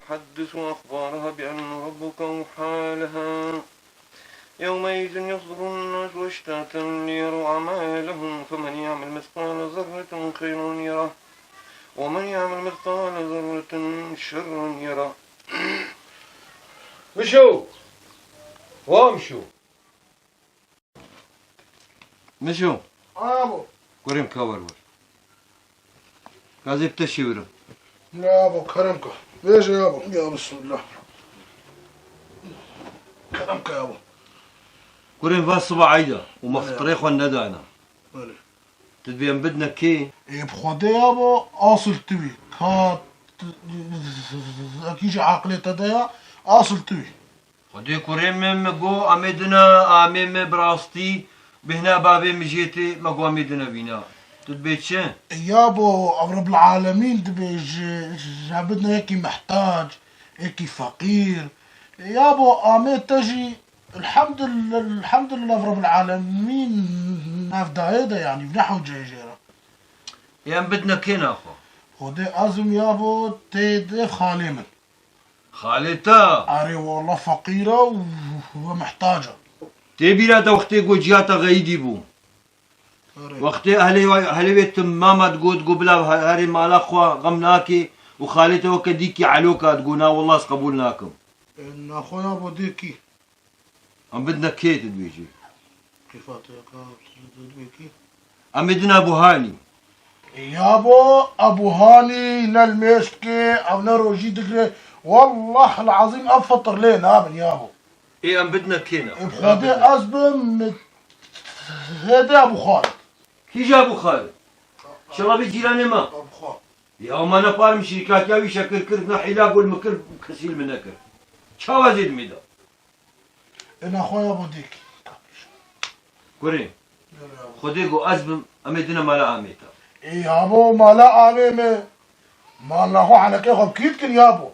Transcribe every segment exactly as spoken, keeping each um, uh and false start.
تحدث أخبارها بأن ربك أوحى لها. يومئذ يصدر الناس أشتاتا ليروا أعمالهم، فمن يعمل مثقال ذرة خيرا يره، ومن يعمل مثقال ذرة شرا يره. Mişo! Wa Mişo! Mişo! Abo! Kurê min ka wer wer. Gazê bi te şêwirim. Ya bo, kerem ke. Bêje ya bo. Ya bismillah. Kerem ke ya bo. Kurê min va siba eyda û me fitrê xwe nedana. Belê. Tu dibê em bidine kê? Ê, bi Xwedê ya bo, asl tu bî. Ka t-, ekî ji aqilê te de ya, asl tu bî. Xwedê kurê min, min got, em ê dine, amê min bi rastî bêhna bavê min jê tê, me got, em ê dine vîna. Tu dibê çi? Ya bo, ev Rebbil Alemîn dibê ji, ji hebidine yekî mehtac, yekî feqîr. Ya bo, amê te jî, elhamdulillah, elhamdulillah, ev Rebbil Alemîn ev dayê de, yanî, ne hewceyê jê re. Ê, em bidine kê naxwe? Xwedê ezm ya bo, tê de xalê min. Xalê te? Erê, walla feqîr e û we mehtac e. Tê bîra te wextê ku ciya te xeyidî bû. Erê. Wextê ehlê wa-, ehlê wê timama digot, digot bila he-, herê mala xwe xem nake û xalê te weke dîkî eloka digot, na walla ez qebûl nakim. E, naxwe ya bo dê kî? Em bidine kê tu dibêjî? Qîfateyeka tu dibê kî? Em ê dine Ebû Hanî. Ya bo Ebû Hanî ne li mêj dike, ew ne rojî digre. Wallah el-ezîm ev fitir lê nabin ya bo. Ê em bidine kê ne? Ê bi Xwedê ez bim, hêdê Ebû Xalid. Kîja Ebû Xalid? Şela vê cîranê me. Ebû Xalid. Ya me ne par min şirkatiya wî şekir kir, ne hîla gol min kir, kesî li min nekir. Çawa zêd min da? Ê naxwe ya bo dêkî. Kurê. Xwedê got ez bim, em ê dine mala amê te. Ê ya bo mala amê me. Mala xwe henekê xwe bi kî dikin ya bo?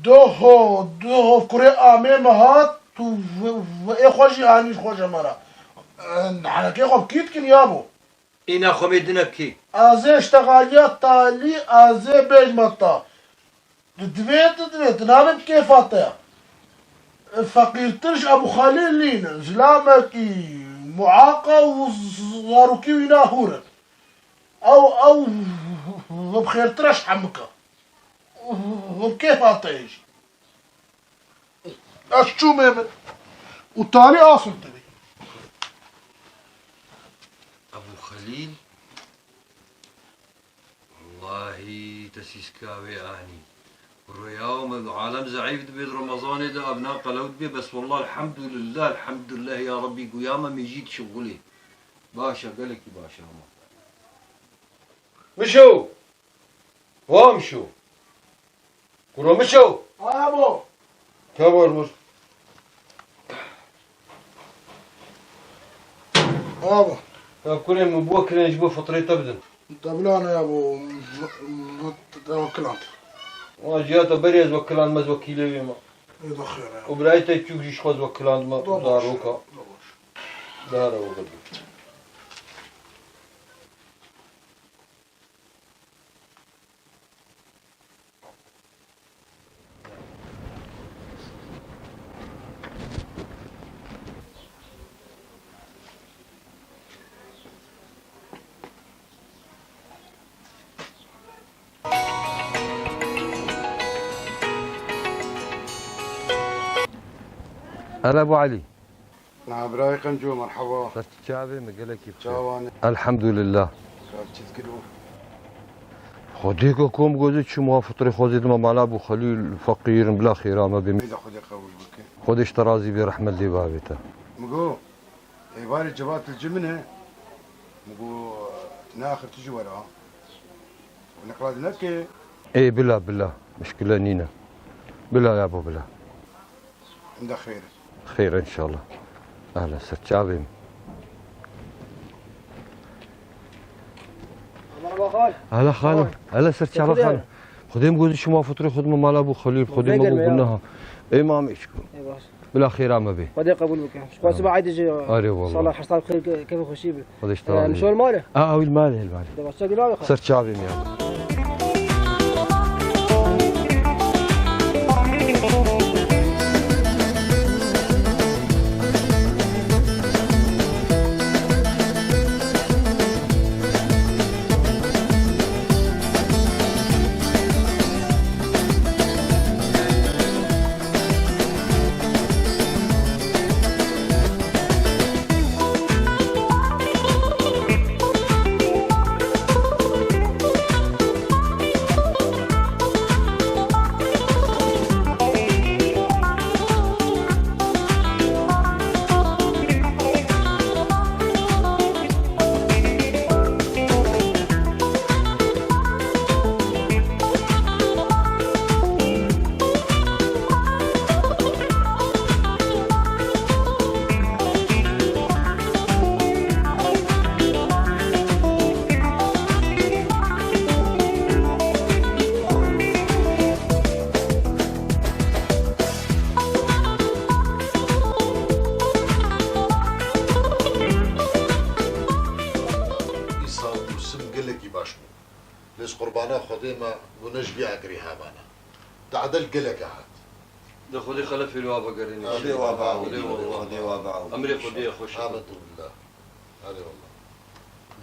Doho, doho kurê amê me hat, tu ve, ve ê xwe jî anî ji xwe ji me re. Ê, henekê xwe bi kî dikin ya bo? Îna xwe mê dine kê? Ez ê ştexaliya talî, ez ê bêjme ta. Divê, divê, tu nabê bi kêfa te ya. Feqîrtir ji Ebû Xalîl nînin. Zilamekî muaqa û zarokî wî na hûr in. Ew, ew, bi xêrtir e ji hemika. Bi kêfa te ye jî. Ez çûm ê min. Û talî asl tevî. Ebû Xelîl. Wallahî te sîska wê anî. Roya min alem zeîf dibe di Remezanê de, ev na qelew dibe, bes wallah elhamdulillah, elhamdulillah ya Rebbî, guya me mêjî dişixulê. Baş e, gelekî baş e ama. Mişo! Wa Mişo! Kuro Mişo! Abo! Tevor vur. Abo! Ya kurê min, bi we kirin ji bo fitrê te bidin. Debilane ya bo, m-, m-, m-, te wekiland. Wa ciya te berê ez wekiland me, ez wekîlê wê me. Ê de xêr e. Û birayê te çûk jî ji xwe ez wekiland me, zaroka. Da baş. Dare we bidin. Hele Ebû Elî. Na birayê Qenco, merheba. Ser çavê min gelekî bi xêr. Çawan e? Elhamdulillah. Ser çi dikir û? Xwedê ke kom gozê çûm wa fitrê xwe zêdime mala Bû Xelîl feqîr in, bila xêra me bê. Xwedê Xwedê qebûl bike. Xwedê ji te razî bê, rehmet lê bavê te. Min got, êvarê cevat li cem min e. Min got, tu ne axir tu jî were ha. Niqla di neke. Ê, bila, bila. Mişkile nîne. Bila yabo, bila. Hinde xêr e. Xêr e înşallah. Ehlen ser çavê min. Merhaba xal. Hele xalim. Hele ser çava xalim. Xwedê min gozî şima fitrê xwe dime mala Bû Xelîl, Xwedê me got guneha. Ê mamê çiku. Ê baş. Bila xêra me bê. Xwedê qebûl bike. Ji xwe siba eydê jî. Arê wallah. Sala her sal xêr ke-, kevin xweşî bi. Xwedê ji te razî. Em şor male. A, ew li malê, li malê. Dewa, çek navê xwe. Ser çavê min ya. Îsal Mûsim gelekî baş bû. Lê ji qurbana Xwedê me bûne ji vî agirî hebane. Di edel geleke hat. Di Xwedê xelefê li wa vegerîne. Xwedê wa biewdîne. Xwedê wa biewdîne. Emrê Xwedê ye xweş e. Elhamdulillah. Erê wallah.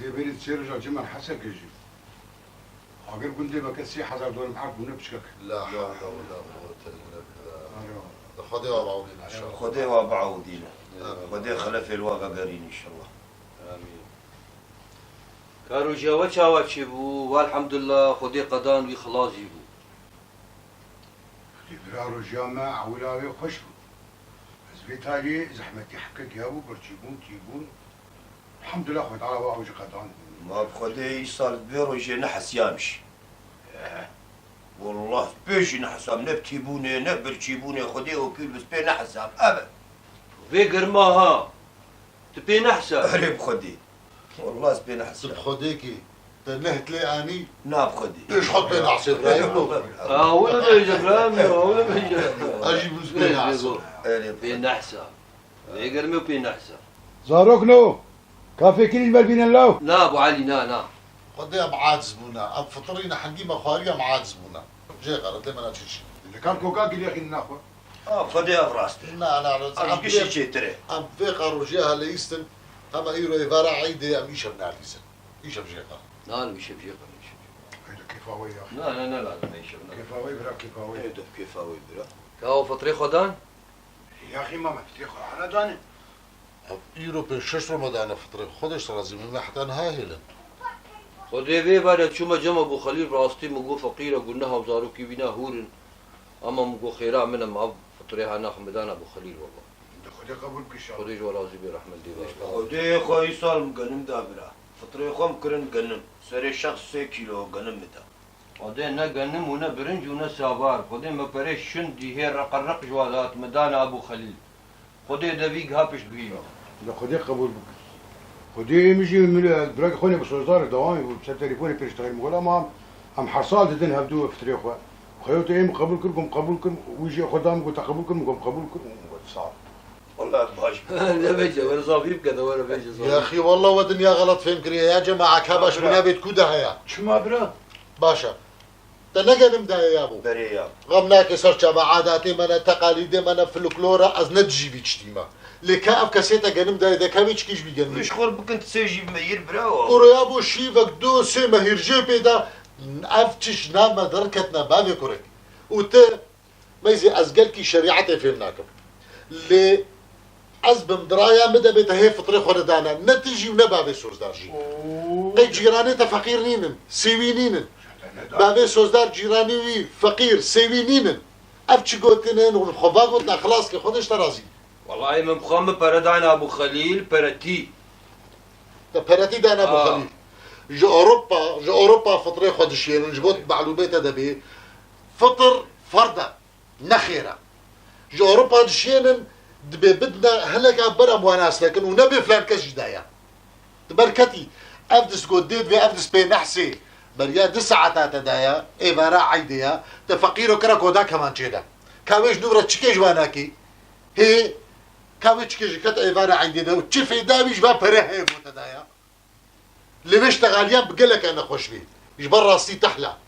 Dê berî çê roja cem min hesek e jî. Agir gundê me ke sê hezar dolar erd bûne piçkek. La hewle we la quwwete illa billah. Erê wallah. Di Xwedê wa biewdîne înşallah. Xwedê wa biewdîne. Amîn. Xwedê xelefê li wa vegerîne înşallah. Amîn. Ka rojiya we çawa çêbû? Wa elhamdulillah, Xwedê qedan wî xilas jî bû. Xwedê bira rojiya me ewila wê xweş bû. Ez vê talî zehmetî heke giya bû, birçîbûn, tîbûn. Elhamdulillah, Xwedê Teala wa ew jî qedan. Ma bi Xwedê îsal vê rojê nehesiyam jî. Eh. Wallah, pê jî nehesam, ne bi tîbûnê, ne bi birçîbûnê, Xwedê û pîr bi pê nehesam. Eve. Vê germa ha. Tu pê nehsa. Erê bi Xwedê. Wallah ez pê nehsa. Tu bi Xwedê kî te neh lê anî? Na bi Xwedê. Tu ji xwe pê nehsê Îbrahîm lo. Ewle bêje Îbrahîm lo, ewle bêje. Ez jî bi pê nehsa. Erê bi Xwedê. Pê nehsa. Vê germê pê nehsa. Zarok no. Kafê kirî ji me bînin law. Na Ebû Elî, na, na. Xwedê em aciz bûne. Em fitirîne hingî me xwariye em aciz bûne. Jê qere, lê me neçû çi. Li kam koka gilê xîn naxwe. A, Xwedê ev rast e. Na, na, na. Ev gişî çêtir e. Em vê qerojê heleyîstin. Hema îro êvara eydê em îşev nelîzin. Îşev jê qere. Na, îşev jê qere, îşev jê qere. Haydi kêfa we ya. Na, na, ne lazim e îşev, na. Kêfa we bira, kêfa we. Haydi kêfa we bira. Ka o fitrê xwe dan? Yaxî mame, fitrê xwe hana dane. Ev îro pênc şeş roma dane fitrê. Xwedê ji te razî, min me heta niha hêlin. Xwedê vê bere çûme cem Ebû Xelîl, rastî min got feqîr e, guneha û zarokî wî ne hûr in. Ama min got xêra min e, min ev fitrê hana xwe min dane Ebû Xelîl, wallah. Xwedê qebûl bike înşallah. Xwedê ji we razî bê, rehmet lê bavê. Xwedê xwe îsal min genim da bira. Fitrê xwe min kirin genim. Serê şex sê kîlo genim min da. Xwedê ne genim û ne birinc û ne sabar. Xwedê me perê şin dîhê reqereq ji wa dat, min dane Ebû Xelîl. Xwedê de vî giha piştguhî bike. Li Xwedê qebûl bike. Xwedê ê min jî min, e, birek xwe ne bi sozdar e, dawamê bû, ser telîfonê pêştexîl min got, ama em her sal didin hevdû fitrê xwe. Xwedê te ê min qebûl kir, got min qebûl kir, wî jî xwe da min got te qebûl kir, min got qebûl kir, min got sağ ol. Wele baş. Ne bêje, were zafî bike de, were bêje zafî. Yaxî, wele we dinya xelet fêm kiriye. Ya cemaet, ka baş bû nabêt ku de heye? Çima bira? Baş e. Te ne genim daye ya bo? Berê ya. Xem nake ser çava, adatê me ne, teqalîdê me ne, folklor e, ez ne dijî vî tiştî me. Lê ka ev kesê te genim daye, de ka vê çikî ji bî genim. Ji xwe bikin sê jî mehîr bira o. Û ya bo şîvek du sê mehîr jê pê de, ev çiş nav me derketine bavê kurek. Û te Meyzê ez gelkî şerîetê fêm nakim. Lê ez bim diraya min de bê te hê fitrê xwe nedane. Ne tu jî û ne bavê Sozdar jî. Oo. Qey cîranê te feqîr nînin, sêwî nînin. Bavê Sozdar cîranî wî feqîr, sêwî nînin. Ev çi gotin in, hûn xwe va gotina xilas ke, Xwedê ji te razî. Wellahî min bi xwe min pere dayna Ebû Xelîl, pere tî. Te peretî dana Ebû Xelîl. Ji Ewropa, ji Ewropa fitrê xwe dişiyênin, ji bo malûmê te de bê. Fitr ferd e, ne xêr e. Ji Ewropa dişiyênin, dibê bidine hineka ber em wan nas nekin û nebê filan kes jî daye. Di ber ketî, ev dist got dê divê ev dist pê nehsê. Beriya du saeta te daye, êvara eydê ye, te feqîro kira koda kemançê de. Ka wê ji nû re çikê ji wan nakî? Hê, ka wê çikê ji ket êvara eydê de û çi fêda wî ji van pere heye bo te daye? Lê vê ştexaliyan bi geleke nexweş bî. Ji ber rastî tehla.